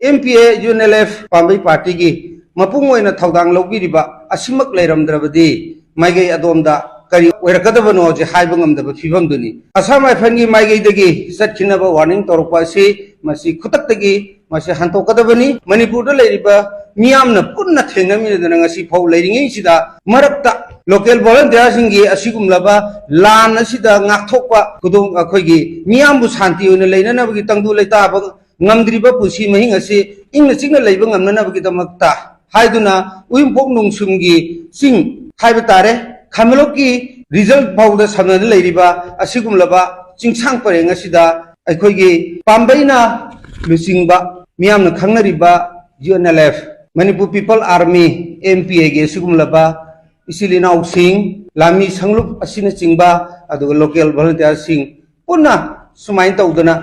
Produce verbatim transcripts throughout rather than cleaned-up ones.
M P A U N L F Pambei ꯄꯥꯔꯇꯤꯒꯤ ꯃꯄꯨꯡ ꯑꯣꯏꯅ ꯊꯧꯗꯥꯡ ꯂꯧꯕꯤꯔꯤꯕ ꯑꯁꯤꯃꯛ ꯂꯩꯔꯝꯗ꯭ꯔꯕꯗꯤ ꯃꯥꯏꯀꯩ ꯑꯗꯣꯝꯗ ꯀꯔꯤ ꯑꯣꯏꯔꯛꯀꯗꯕꯅꯣꯁꯦ ꯍꯥꯏꯕ ꯉꯝꯗꯕ ꯐꯤꯕꯝꯗꯨꯅꯤ꯫ ꯑꯁꯥꯝ ꯔꯥꯏꯐꯜꯒꯤ ꯃꯥꯏꯀꯩꯗꯒꯤ ꯆꯠꯈꯤꯅꯕ ꯋꯥꯔꯅꯤꯡ ꯇꯧꯔꯛꯄ ꯑꯁꯤ ꯃꯁꯤ ꯈꯨꯗꯛꯇꯒꯤ ꯃꯁꯤ ꯍꯟꯗꯣꯛꯀꯗꯕꯅꯤ꯫ ꯃꯅꯤꯄꯨꯔꯗ ꯂꯩꯔꯤꯕ ꯃꯤꯌꯥꯝꯅ ꯄꯨꯟꯅ ꯊꯦꯡꯅꯃꯤꯟꯅꯗꯅ ꯉꯁꯤ ꯐꯥꯎ ꯂꯩꯔꯤꯉꯩꯁꯤꯗ ꯃꯔꯛꯇ ꯂꯣꯀꯦꯜ ꯚꯣꯂꯟꯇꯤꯌꯥꯔꯁꯤꯡꯒꯤ ꯑꯁꯤꯒꯨꯝꯂꯕ ꯂꯥꯟ ꯑꯁꯤꯗ ꯉꯥꯛꯊꯣꯛꯄ ꯈꯨꯗꯣꯡ ꯑꯩꯈꯣꯏꯒꯤ ꯃꯤꯌꯥꯝꯕꯨ ꯁꯥꯟꯇꯤ ꯑꯣꯏꯅ ꯂꯩꯅꯅꯕꯒꯤ ꯇꯪꯗꯨ ꯂꯩꯇꯥꯕ ꯉꯝꯗ꯭ꯔꯤꯕ ꯄꯨꯟꯁꯤ ꯃꯍꯤꯡ ꯑꯁꯤ ꯏꯪꯅ ꯆꯤꯛꯅ ꯂꯩꯕ ꯉꯝꯅꯅꯕꯒꯤꯗꯃꯛꯇ ꯍꯥꯏꯗꯨꯅ ꯎꯌꯨꯝꯄꯣꯛ ꯅꯣꯡꯁꯨꯝꯒꯤ ꯆꯤꯡ ꯍꯥꯏꯕ ꯇꯥꯔꯦ, ꯈꯥꯃꯦꯟꯂꯣꯛꯀꯤ ꯔꯤꯖꯜ ꯐꯥꯎꯗ ꯁꯝꯅꯗꯨꯅ ꯂꯩꯔꯤꯕ ꯑꯁꯤꯒꯨꯝꯂꯕ ꯆꯤꯡꯁꯥꯡ ꯄꯔꯦꯡ ꯑꯁꯤꯗ ꯑꯩꯈꯣꯏꯒꯤ ꯄꯥꯝꯕꯩꯅ ꯂꯨꯆꯤꯡꯕ ꯃꯤꯌꯥꯝꯅ ꯈꯪꯅꯔꯤꯕ U N L F, Manipur people army, M P ꯑꯦꯒꯤ ꯑꯁꯤꯒꯨꯝꯂꯕ ꯏꯆꯤꯜ ꯏꯅꯥꯎꯁꯤꯡ, ꯂꯥꯟꯃꯤ ꯁꯪꯂꯨꯞ ꯑꯁꯤꯅꯆꯤꯡꯕ, ꯑꯗꯨꯒ ꯂꯣꯀꯦꯜ ꯚꯣꯂꯟꯇꯤꯌꯥꯔꯁꯤꯡ ꯄꯨꯟꯅ ꯁꯨꯃꯥꯏꯅ ꯇꯧꯗꯅ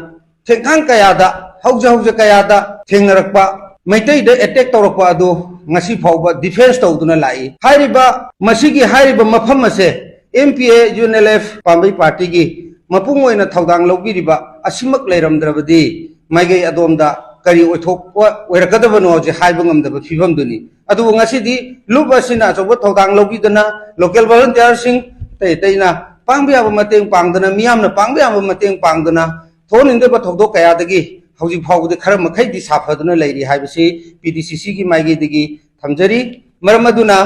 ꯊꯦꯡꯈꯥꯡ ꯀꯌꯥꯗ, ꯍꯧꯖ ꯍꯧꯖ ꯀꯌꯥꯗ ꯊꯦꯡꯅꯔꯛꯄ, ꯃꯩꯇꯩꯗ ꯑꯦꯇꯦꯛ ꯇꯧꯔꯛꯄ ꯑꯗꯨ ꯉꯁꯤ ꯐꯥꯎꯕ ꯗꯤꯐꯦꯟꯁ ꯇꯧꯗꯨꯅ ꯂꯥꯛꯏ꯫ ꯍꯥꯏꯔꯤꯕ, ꯃꯁꯤꯒꯤ ꯍꯥꯏꯔꯤꯕ ꯃꯐꯝ ꯑꯁꯦ M P A U N L F Pambei ꯄꯥꯔꯇꯤꯒꯤ ꯃꯄꯨꯡ ꯑꯣꯏꯅ ꯊꯧꯗꯥꯡ ꯂꯧꯕꯤꯔꯤꯕ ꯑꯁꯤꯃꯛ ꯂꯩꯔꯝꯗ꯭ꯔꯕꯗꯤ ꯃꯥꯏꯀꯩ ꯑꯗꯣꯝꯗ ꯀꯔꯤ ꯑꯣꯏꯊꯣꯛꯄ ꯑꯣꯏꯔꯛꯀꯗꯕꯅꯣ ꯍꯧꯖꯤꯛ ꯍꯥꯏꯕ ꯉꯝꯗꯕ ꯐꯤꯕꯝꯗꯨꯅꯤ꯫ ꯑꯗꯨꯕꯨ ꯉꯁꯤꯗꯤ ꯂꯨꯞ ꯑꯁꯤꯅ ꯑꯆꯧꯕ ꯊꯧꯗꯥꯡ ꯂꯧꯕꯤꯗꯅ ꯂꯣꯀꯦꯜ ꯚꯣꯂꯟꯇꯤꯌꯥꯔꯁꯤꯡ ꯑꯇꯩ ꯑꯇꯩꯅ ꯄꯥꯡꯕ ꯌꯥꯕ ꯃꯇꯦꯡ ꯄꯥꯡꯗꯅ, ꯃꯤꯌꯥꯝꯅ ꯄꯥꯡꯕ ꯌꯥꯕ ꯃꯇꯦꯡ ꯄꯥꯡꯗꯅ ꯊꯣꯛꯍꯟꯅꯤꯡꯗꯕ ꯊꯧꯗꯣꯛ ꯀꯌꯥꯗꯒꯤ ꯍꯧꯖꯤꯛ ꯐꯥꯎꯕꯗꯤ ꯈꯔ ꯃꯈꯩꯗꯤ ꯁꯥꯐꯗꯨꯅ ꯂꯩꯔꯤ ꯍꯥꯏꯕꯁꯤ ꯄꯤ ꯗꯤ ꯁꯤ ꯁꯤꯒꯤ ꯃꯥꯏꯀꯩꯗꯒꯤ ꯊꯝꯖꯔꯤ꯫ ꯃꯔꯝ ꯑꯗꯨꯅ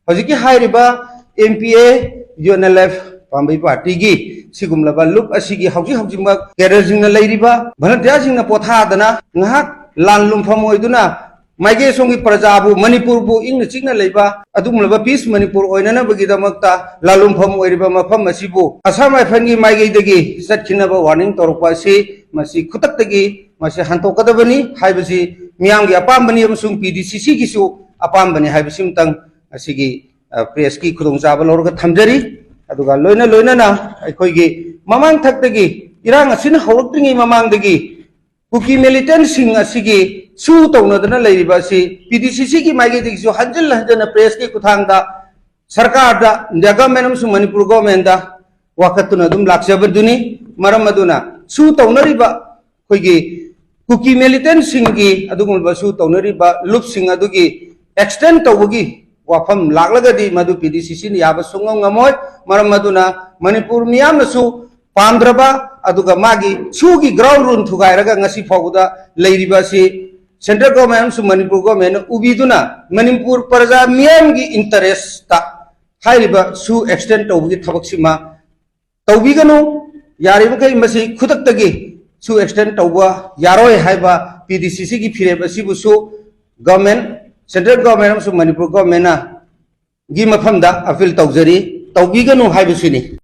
ꯍꯧꯖꯤꯛꯀꯤ ꯍꯥꯏꯔꯤꯕ M P A, U N L F Pambei ꯄꯥꯔꯇꯤꯒꯤ ꯁꯤꯒꯨꯝꯂꯕ ꯂꯨꯞ ꯑꯁꯤꯒꯤ ꯍꯧꯖꯤꯛ ꯍꯧꯖꯤꯛꯃꯛ ꯀꯦꯗꯔꯁꯤꯡꯅ ꯂꯩꯔꯤꯕ ꯚꯣꯂꯟꯇꯤꯌꯥꯔꯁꯤꯡꯅ ꯄꯣꯊꯥꯗꯅ ꯉꯥꯏꯍꯥꯛ ꯂꯥꯟ ꯂꯨꯝꯐꯝ ꯑꯣꯏꯗꯨꯅ ꯃꯥꯏꯀꯩ ꯑꯁꯣꯝꯒꯤ ꯄ꯭ꯔꯖꯥꯕꯨ, ꯃꯅꯤꯄꯨꯔꯕꯨ ꯏꯪꯅ ꯆꯤꯛꯅ ꯂꯩꯕ ꯑꯗꯨꯒꯨꯝꯂꯕ ꯄꯤꯁ ꯃꯅꯤꯄꯨꯔ ꯑꯣꯏꯅꯅꯕꯒꯤꯗꯃꯛꯇ ꯂꯥꯂꯣꯡꯐꯝ ꯑꯣꯏꯔꯤꯕ ꯃꯐꯝ ꯑꯁꯤꯕꯨ ꯑꯁꯥꯝ ꯔꯥꯏꯐꯜꯒꯤ ꯃꯥꯏꯀꯩꯗꯒꯤ ꯆꯠꯈꯤꯅꯕ ꯋꯥꯔꯅꯤꯡ ꯇꯧꯔꯛꯄ ꯑꯁꯤ ꯃꯁꯤ ꯈꯨꯗꯛꯇꯒꯤ ꯃꯁꯤ ꯍꯟꯗꯣꯛꯀꯗꯕꯅꯤ ꯍꯥꯏꯕꯁꯤ ꯃꯤꯌꯥꯝꯒꯤ ꯑꯄꯥꯝꯕꯅꯤ ꯑꯃꯁꯨꯡ ꯄꯤ ꯗꯤ ꯁꯤ ꯁꯤꯒꯤꯁꯨ ꯑꯄꯥꯝꯕꯅꯤ ꯍꯥꯏꯕꯁꯤꯃꯇꯪ ꯑꯁꯤꯒꯤ, ꯑ, ꯄ꯭ꯔꯦꯁꯀꯤ ꯈꯨꯗꯣꯡꯆꯥꯕ ꯂꯧꯔꯒ ꯊꯝꯖꯔꯤ꯫ ꯑꯗꯨꯒ ꯂꯣꯏꯅ ꯂꯣꯏꯅꯅ ꯑꯩꯈꯣꯏꯒꯤ ꯃꯃꯥꯡ ꯊꯛꯇꯒꯤ ꯏꯔꯥꯡ ꯑꯁꯤꯅ ꯍꯧꯔꯛꯇ꯭ꯔꯤꯉꯩ ꯃꯃꯥꯡꯗꯒꯤ ꯀꯨꯀꯤ ꯃꯤꯂꯤꯇꯦꯟꯠꯁꯤꯡ ꯑꯁꯤꯒꯤ ꯁꯨ ꯇꯧꯅꯗꯅ ꯂꯩꯔꯤꯕ ꯑꯁꯤ ꯄꯤ ꯗꯤ ꯁꯤ ꯁꯤꯒꯤ ꯃꯥꯏꯀꯩꯗꯒꯤꯁꯨ ꯍꯟꯖꯤꯟ ꯍꯟꯖꯤꯟꯅ ꯄ꯭ꯔꯦꯁꯀꯤ ꯈꯨꯠꯊꯥꯡꯗ ꯁꯔꯀꯥꯔꯗ, ꯏꯟꯗꯤꯌꯥ ꯒꯚꯔꯟꯃꯦꯟꯠ ꯑꯃꯁꯨꯡ ꯃꯅꯤꯄꯨꯔ ꯒꯚꯔꯟꯃꯦꯟꯠꯗ ꯋꯥꯀꯠꯇꯨꯅ ꯑꯗꯨꯝ ꯂꯥꯛꯆꯕꯗꯨꯅꯤ꯫ ꯃꯔꯝ ꯑꯗꯨꯅ ꯁꯨ ꯇꯧꯅꯔꯤꯕ ꯑꯩꯈꯣꯏꯒꯤ ꯀꯨꯀꯤ ꯃꯤꯂꯤꯇꯦꯟꯁꯤꯡꯒꯤ ꯑꯗꯨꯒꯨꯝꯂꯕ ꯁꯨ ꯇꯧꯅꯔꯤꯕ ꯂꯨꯞꯁꯤꯡ ꯑꯗꯨꯒꯤ ꯑꯦꯛꯁꯇꯦꯟ ꯇꯧꯕꯒꯤ ꯋꯥꯐꯝ ꯂꯥꯛꯂꯒꯗꯤ ꯃꯗꯨ ꯄꯤ ꯗꯤ ꯁꯤ ꯁꯤꯅ ꯌꯥꯕ ꯁꯨꯡꯉꯝ ꯉꯝꯃꯣꯏ꯫ ꯃꯔꯝ ꯑꯗꯨꯅ ꯃꯅꯤꯄꯨꯔ ꯃꯤꯌꯥꯝꯅꯁꯨ ꯄꯥꯝꯗ꯭ꯔꯕ ꯑꯗꯨꯒ ꯃꯥꯒꯤ ꯁꯨꯒꯤ ꯒ꯭ꯔꯥꯎꯟ ꯔꯨꯜ ꯊꯨꯒꯥꯏꯔꯒ ꯉꯁꯤ ꯐꯥꯎꯕꯗ ꯂꯩꯔꯤꯕ ꯑꯁꯤ ꯁꯦꯟꯇ꯭ꯔꯦꯜ ꯒꯣꯔꯃꯦꯟ ꯑꯃꯁꯨꯡ ꯃꯅꯤꯄꯨꯔ ꯒꯣꯔꯃꯦꯟꯅ ꯎꯕꯤꯗꯨꯅ ꯃꯅꯤꯄꯨꯔ ꯄ꯭ꯔꯖꯥ ꯃꯤꯌꯥꯝꯒꯤ ꯏꯟꯇꯔꯦꯁꯇ ꯍꯥꯏꯔꯤꯕ ꯁꯨ ꯑꯦꯛꯁꯇꯦꯟ ꯇꯧꯕꯒꯤ ꯊꯕꯛꯁꯤꯃ ꯇꯧꯕꯤꯒꯅꯨ꯫ ꯌꯥꯔꯤꯕꯃꯈꯩ ꯃꯁꯤ ꯈꯨꯗꯛꯇꯒꯤ ꯁꯨ ꯑꯦꯛꯁꯇꯦꯟ ꯇꯧꯕ ꯌꯥꯔꯣꯏ ꯍꯥꯏꯕ ꯄꯤ ꯗꯤ ꯁꯤ ꯁꯤꯒꯤ ꯐꯤꯔꯦꯞ ꯑꯁꯤꯕꯨꯁꯨ ꯒꯣꯔꯃꯦꯟ, ꯁꯦꯟꯇ꯭ꯔꯦꯜ ꯒꯣꯔꯃꯦꯟ ꯑꯃꯁꯨꯡ ꯃꯅꯤꯄꯨꯔ ꯒꯣꯔꯃꯦꯟꯅ ꯒꯤ ꯃꯐꯝꯗ ꯑꯄꯤꯜ ꯇꯧꯖꯔꯤ, ꯇꯧꯕꯤꯒꯅꯨ ꯍꯥꯏꯕꯁꯤꯅꯤ꯫